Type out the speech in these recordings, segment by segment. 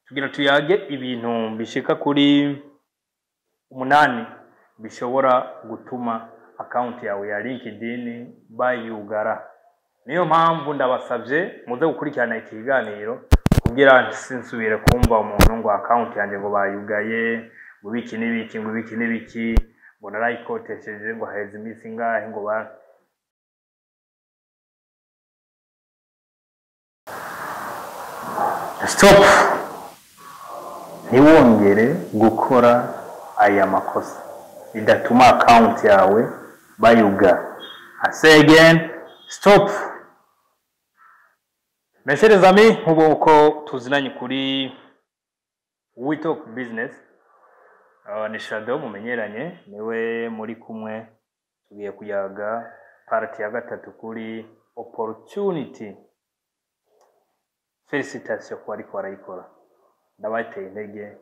Tugira tuyage ibintu bishika kuri 8 bishobora gutuma account yawe ya LinkedIn bayugara. Niyo mpamvu ndabasavye muze gukurikirana iki kiganiro kugira sinsubire kumva umuntu ngo account yanje ngo bayugaye, ngo biki n'ibiki, ngo biki n'ibiki, ngo narayikotesheje, ngo haheze iminsi ingahe, ngo ba stop. Ntiwongere gukora aya makosa bidatuma account yawe bayugara. I say again, stop. Mes chers amis, nk'uko tuzinanye kuri We Talk Business, ni Shadow mumenyeranye, niwe muri kumwe. Tugiye kuyaga part ya 3 kuri opportunity. Félicitations ku bariko barayikora, ndabateye intege,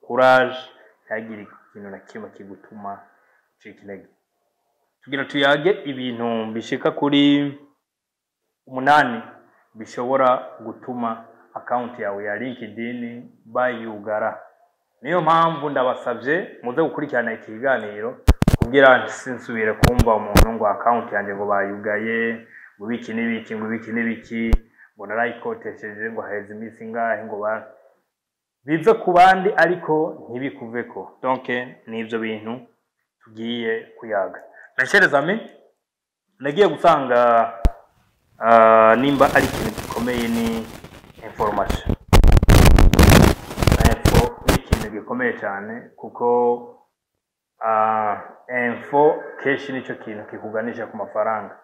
courage, ntihagire ikintu na kimwe kigutuma ucika intege. Tugira tuyage ibintu bishika kuri 8 bishobora gutuma account yawe ya LinkedIn bayugara. Niyo mpamvu ndabasavye muze gukurikirana iki kiganiro kugira sinsubire kumva umuntu ngo account yanje ngo bayugaye, ngo biki n'ibiki, ngo biki n'ibiki, ngo narayikotesheje, ngo haheze iminsi ingahe, ngo ba bive ku bandi ariko ntibikuveko. Donc nivyo bintu tugiye kuyaga. Mes chers amis, nagiye gusanga nimba ari ikintu gikomeye ni information. Info ni ikintu gikomeye cyane kuko info kenshi nico kintu kikuganisha ku mafaranga.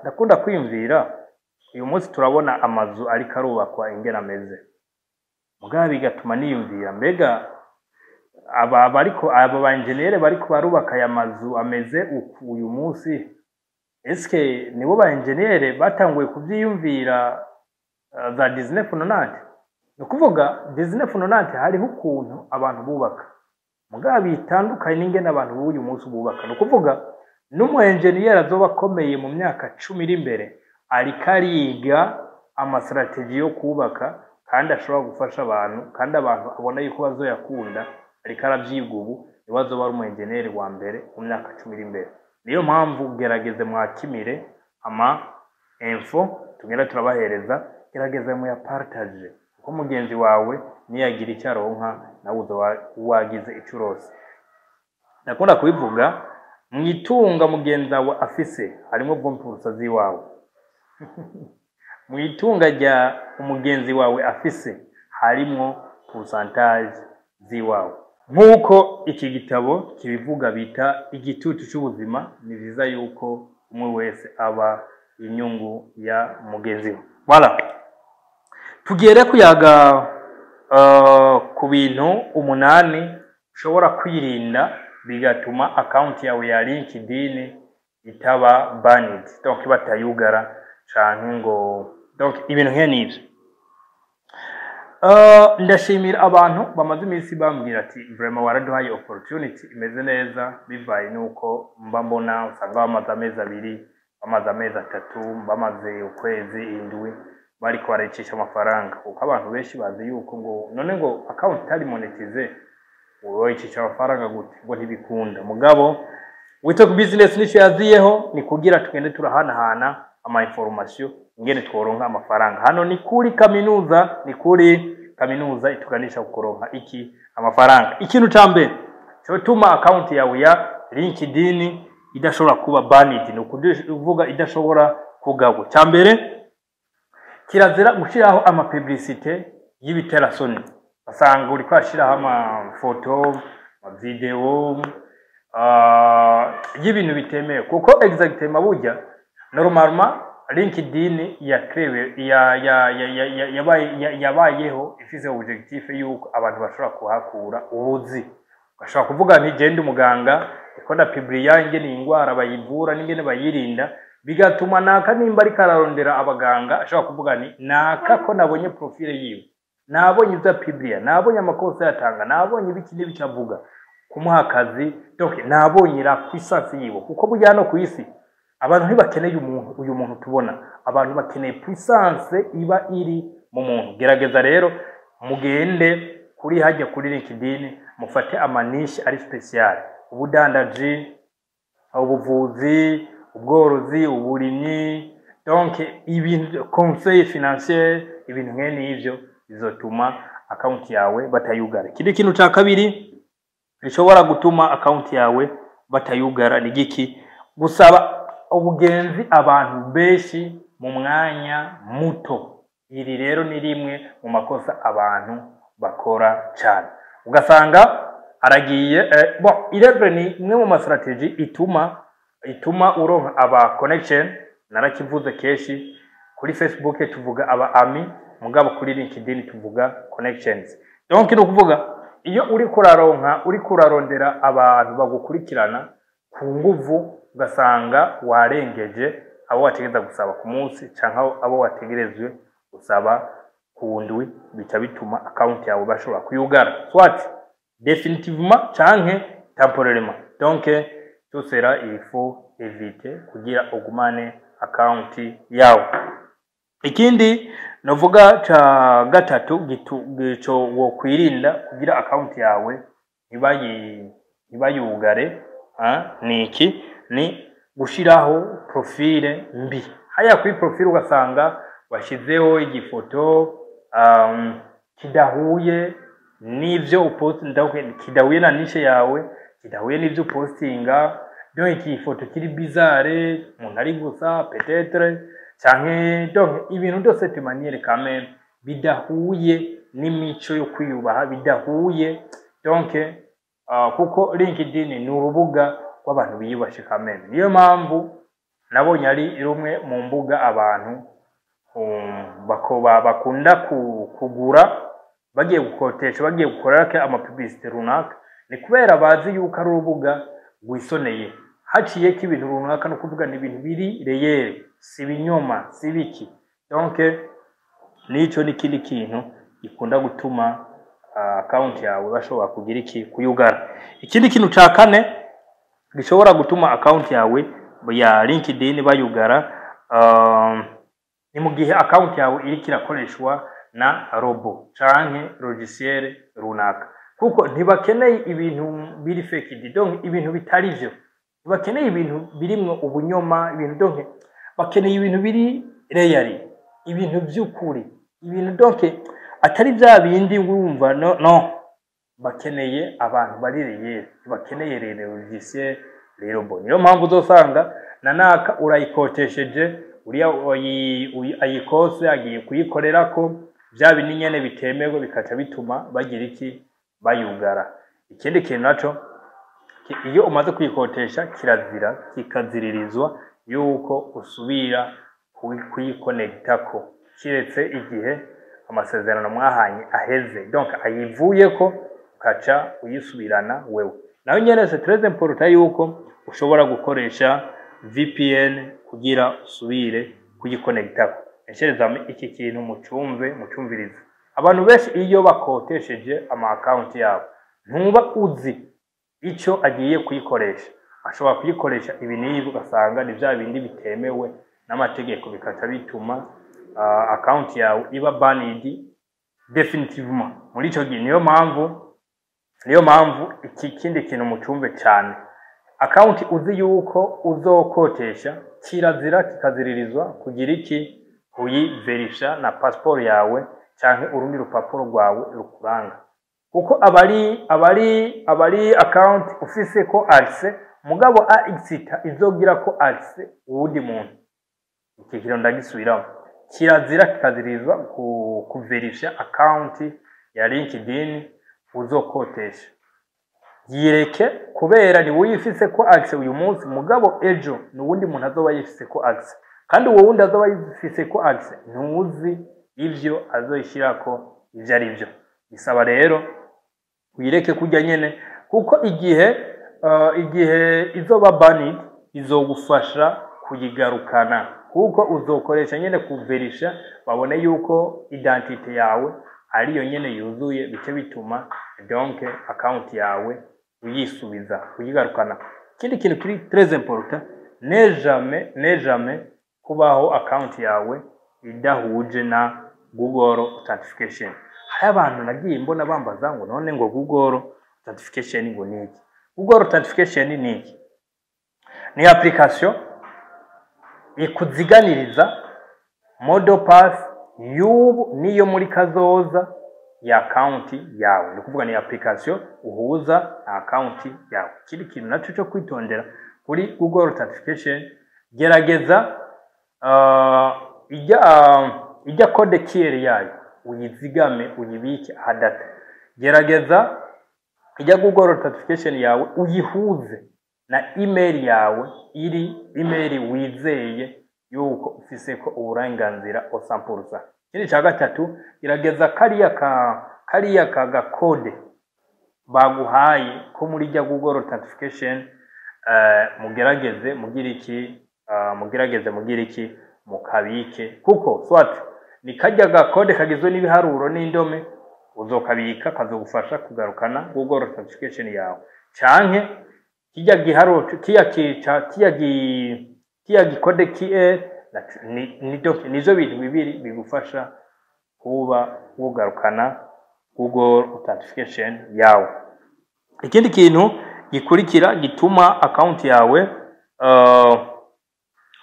Ndakunda kwiyumvira uyu munsi turabona amazu ariko arubakwa ingene ameze, mugabo bigatuma niyumvira mbega aba bariko aba ba engineer bariko barubaka aya mazu ameze uku uyu munsi, eske nibo ba engineer batanguye kuvyiyumvira za 1990? Ni ukuvuga 1990 hariho ukuntu abantu bubaka, mugabo bitandukanye n'ingene abantu b'uyu munsi bubaka. Ni ukuvuga n'umu engineer azoba akomeye mu myaka 10 iri imbere ariko ariga ama strategy yo kubaka, kandi ashobora gufasha abantu, kandi abantu abona yuko bazoyakunda, ariko aravyiga ubu, niwe azoba ari umu engineer wa mbere mu myaka 10 iri imbere. Niyo mpamvu gerageze mwakimire ama info tugenda turabahereza, gerageze muyapartage, kuko mugenzi wawe niyagira icyo aronka nawe uzoba wagize ico urose. Ndakunda kubivuga, mwitunga mugenzi wawe afise harimo vumpurusa ziwawe. Mwitunga rya umugenzi wawe afise harimwo pourcentage ziwawe. Nk'uko iki gitabo kibivuga bita igitutu c'ubuzima, ni vyiza yuko umwe wese aba inyungu ya mugenzi we. Voilà. Tugere kuyaga ku bintu 8 ushobora kwirinda bigatuma account yawe ya LinkedIn itaba banned, donc batayugara canke ngo donc ibintu nk'ivyo nivyo. Ndashimira abantu bamaze iminsi bambwira ati vraiment waraduhaye opportunity imeze neza, bivaye nuko mba mbona usanga bamaze amezi 2, bamaze amezi 3, bamaze ukwezi, indwi bariko barayicisha amafaranga, kuko abantu benshi bazi yuko ngo none ngo account itari monetize woyicisha amafaranga gute, ngo ntibikunda. Mugabo We Talk Business nico yaziyeho, ni kugira tugende turahanahana ama information ingene tworonka amafaranga. Hano ni kuri kaminuza, ni kuri kaminuza ituganisha kuronka iki amafaranga. Ikintu ca mbere cotuma account yawe ya LinkedIn idashobora kuba banned, ni ukuvuga idashobora kugabwa. Ca mbere kirazira gushiraho ama publicité y'ibiterasoni. Basanga uriko ashiraho amafoto, ama video y'ibintu bitemewe, kuko exactement burya normalement LinkedIn yakrewe ya ya ya ya yabaye yabayeho ifise objectif yuko abantu bashobora kuhakura ubuzi. Bashobora kuvuga nti genda umuganga iko ndapubliya ingene ingwara bayivura n'ingene bayirinda, bigatuma naka nimba ariko ararondera abaganga ashobora kuvuga ni naka ko nabonye profile yiwe, nabonye ivyo publiya, nabonye amakosa yatanga, nabonye ibiki n'ibiki avuga, kumuha akazi, donc nabonye la puissance yiwe. Kuko burya no kwisi abantu ntibakeneye umuntu, uyu muntu tubona, abantu bakeneye puissance iba iri mu muntu. Gerageza rero Mugende kuri hajya kuri LinkedIn, mufate ama niche ari spécial: ubudandaji, ubuvuzi, ubworozi, uburimyi, donc ibintu conseil financier, ibintu nkene ivyo bizotuma account yawe batayugara. Ikindi kintu ca kabiri gishobora gutuma account yawe batayugara ni giki? Gusaba ubugenzi abantu benshi mu mwanya muto. Iri rero ni rimwe mu makosa abantu bakora cyane, ugasanga aragiye bon, irevre ni imwe mu ma stratégie ituma uronka aba connection. Narakivuze kenshi, kuri Facebook tuvuga aba ami, mugabo kuri LinkedIn tuvuga connections. Donc ni ukuvuga iyo uriko uraronka, uriko urarondera abantu bagukurikirana ku nguvu, ugasanga warengeje abo wategereza gusaba ku munsi canke abo wategerezwe gusaba ku ndwi, bica bituma account yawe bashobora kuyugara, soit définitivement canke temporairement. Donc tout cela, il faut éviter kugira ugumane account yawe. Ikindi novuga ca gatatu gico wokwirinda kugira account yawe ntibayugare ni iki? Ni gushiraho profile mbi. Haya kuri profile ugasanga washizeho igifoto kidahuye n'ivyo upost, kidahuye na niche yawe, kidahuye n'ivyo upostinga. Donc igifoto kiri bizarre, umuntu ari gusa peut-être, canke donc ibintu de cette manière quand même bidahuye n'imico yo kwiyubaha, bidahuye. Donc kuko LinkedIn ni urubuga rw'abantu biyubashe quand même. Niyo mpamvu nabonye ari rumwe mu mbuga abantu bakunda kugura, bagiye gukotesha, bagiye gukorera ama publicité runaka. Ni kubera bazi yuko ari urubuga rwisoneye, haciyeko ibintu runaka, no kuvuga ni ibintu biri réel, si ibinyoma, si biki. Donc nico n'ikindi kintu gikunda gutuma account yawe bashobora kugira iki? Kuyugara. Ikindi kintu ca kane gishobora gutuma account yawe ya LinkedIn bayugara ni mu gihe account yawe iriko irakoreshwa na robot canke logiciel runaka, kuko ntibakeneye ibintu biri fake, donc ibintu bitari vyo. Ntibakeneye ibintu birimwo ubunyoma, ibintu, donc bakeneye ibintu biri réel, ibintu vy'ukuri, ibintu donc atari vya bindi wumva. No, no, bakeneye abantu bari réel, ntibakeneye rero logiciel, rero bo niyo mpamvu uzosanga na naka urayikotesheje, uriya ayikose agiye kuyikorerako bya bindi nyene bitemewe, bikaca bituma bagira iki? Bayugara. Ikindi kintu naco, iyo umaze kuyikotesha, kirazira kikaziririzwa yuko usubira kuyikonegitako, kiretse igihe amasezerano mwahanye aheze, donc ayivuyeko, ukaca uyisubirana wewe. Nayo nyene c'est très important yuko ushobora gukoresha VPN kugira usubire kuyikonegitako. Eshereza iki kintu mucumve, mucumvirize. Abantu benshi iyo bakotesheje ama account yabo, ntuba uzi ico agiye kuyikoresha. Ashobora kuyikoresha ibi n'ibi, ugasanga ni vya bindi bitemewe n'amategeko, bikaca bituma account yawe iba banned définitivement muri ico gihe. Niyo mpamvu iki kindi kintu mucumve cane: account uzi yuko uzokotesha, kirazira kikaziririzwa kugira iki? Kuyiverisha na passport yawe canke urundi rupapuro rwawe rukuranga, kuko abari account ufise ko accès, mugabo axita izogira ko accès uwundi muntu. Iki kintu ndagisubiramo: kirazira kikazirizwa kuverisha account ya LinkedIn uzokotesha. Yireke, kubera ni uyifise ko accès uyu munsi, mugabo ejo ni uwundi muntu azoba yifise ko accès, kandi uwo wundi azoba yifise ko accès ntuzi ivyo azoyishirako ivyo ari vyo. Bisaba rero uyireke kurya nyene, kuko igihe izoba banned izogufasha kuyigarukana, kuko uzokoresha nyene kuverisha, babone yuko identité yawe ariyo nyene yuzuye, bice bituma donc account yawe uyisubiza, uyigarukana. Ikindi kintu kiri très important: ne jamais, ne jamais kubaho account yawe idahuje na Google authentication. Hari abantu nagiye mbona bambaza ngo none ngo Google Authentication ngo ni iki? Google Authentication ni iki? Ni application ikuziganiriza mot de passe y'ubu n'iyo muri kazoza ya account yawe. Ni ukuvuga ni application uhuza na account yawe. Ikindi kintu naco cyo kwitondera kuri Google Authentication, gerageza ijya code QR yayo uyizigame, uyibike ahadata. Gerageza ijya Google Authentication yawe uyihuze na email yawe, iri email wizeye yuko ufise ko uburenganzira au 100%. Ikindi cya gatatu, gerageza kariya ka gakode baguhaye ko muri ijya Google Authentication, mugerageze mugire iki, mugerageze mugire iki, mukabike, kuko soit ni kajya gakode kagizwe n'ibiharuro n'indome, uzokabika kazogufasha kugarukana Google Authentication yawe, canke kijya giharuro kiya kica kiya gi kiya gikode QR ni donc nizo bintu bibiri bigufasha kuba wogarukana Google Authentication yawe. Ikindi kintu gikurikira gituma account yawe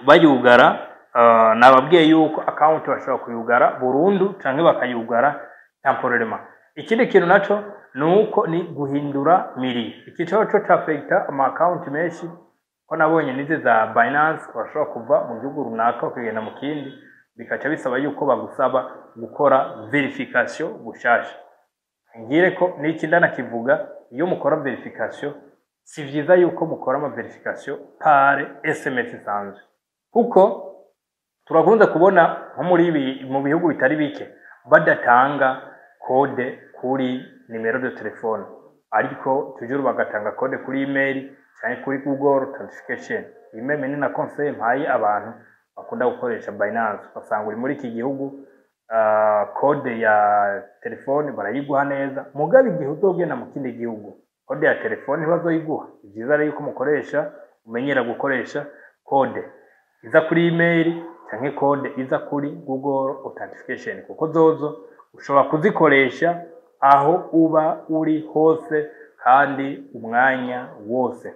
bayugara, nababwiye yuko account bashobora kuyugara burundu canke bakayugara temporairement. Ikindi kintu naco nuko ni guhindura milieu. Iki coco c'affecta ama account menshi, ko nabonye nize za Binance bashobora kuva mu gihugu runaka ukagenda mu kindi, bikaca bisaba yuko bagusaba gukora verification bushasha. Ngire ko n'iki ndanakivuga, iyo mukora verification, si vyiza yuko mukora ama verification par SMS isanzwe, kuko turakunze kubona nko muri ibi mu bihugu bitari bike badatanga code kuri numéro de téléphone, ariko toujours bagatanga code kuri email cyangwa kuri Google Authentication. Imeme ni na conseil mpaye abantu bakunda gukoresha Binance: ugasanga uri muri iki gihugu, code ya telefone barayiguha neza, mugabe igihe uzogenda mu kindi gihugu code ya telefone ntibazoyiguha. Ni byiza rero yuko mukoresha, umenyera gukoresha code iza kuri email canke code iza kuri Google Authentication, kuko zozo ushobora kuzikoresha aho uba uri hose kandi umwanya wose.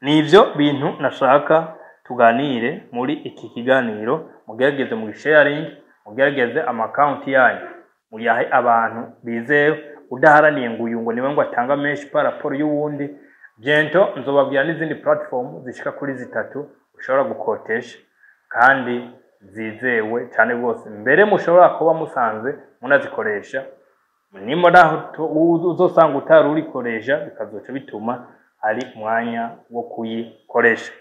Nivyo bintu nashaka tuganire muri iki kiganiro. Mugerageze mu sharing, mugerageze ama account yanyu muyahe abantu bizewe, udaharaniye ngo uyu ngo niwe ngo atanga menshi par rapport y'uwundi. Bientôt nzobabwira n'izindi platform zishika kuri zitatu ushobora gukotesha kandi zizewe cyane rwose, mbere mushobora kuba musanzwe munazikoresha, nimba naho uzosanga utari urikoresha, bikazoca bituma ari umwanya wo kuyikoresha.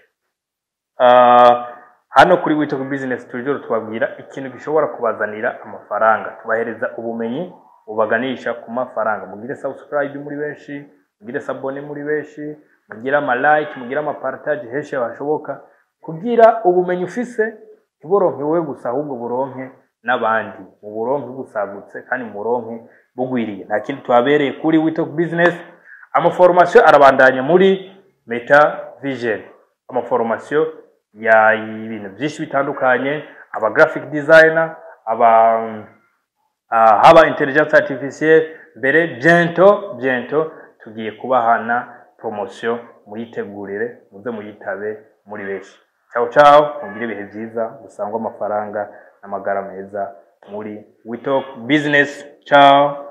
Hano kuri We Talk Business toujours tubabwira ikintu gishobora kubazanira amafaranga, tubahereza ubumenyi bubaganisha ku mafaranga. Mugire subscribe muri benshi, mugire s'abonner muri benshi, mugire ama like, mugire ama partage henshi hashoboka, kugira ubumenyi ufise ntiburonke wowe gusa, ahubwo buronke n'abandi, mu buronke busagutse kandi mu buronke bugwiriye. Nta kindi tuhabereye kuri We Talk Business. Amaformation arabandanya muri Meta Vision, amaformation ya ibintu byinshi bitandukanye, aba graphic designer, aba haba intelligence artificielle. Mbere bientôt tugiye kubahana promotion, muyitegurire, muze muyitabe muri benshi. Ciao ciao, mugire ibihe byiza, musangwe amafaranga n'amagara meza muri We Talk Business. Ciao.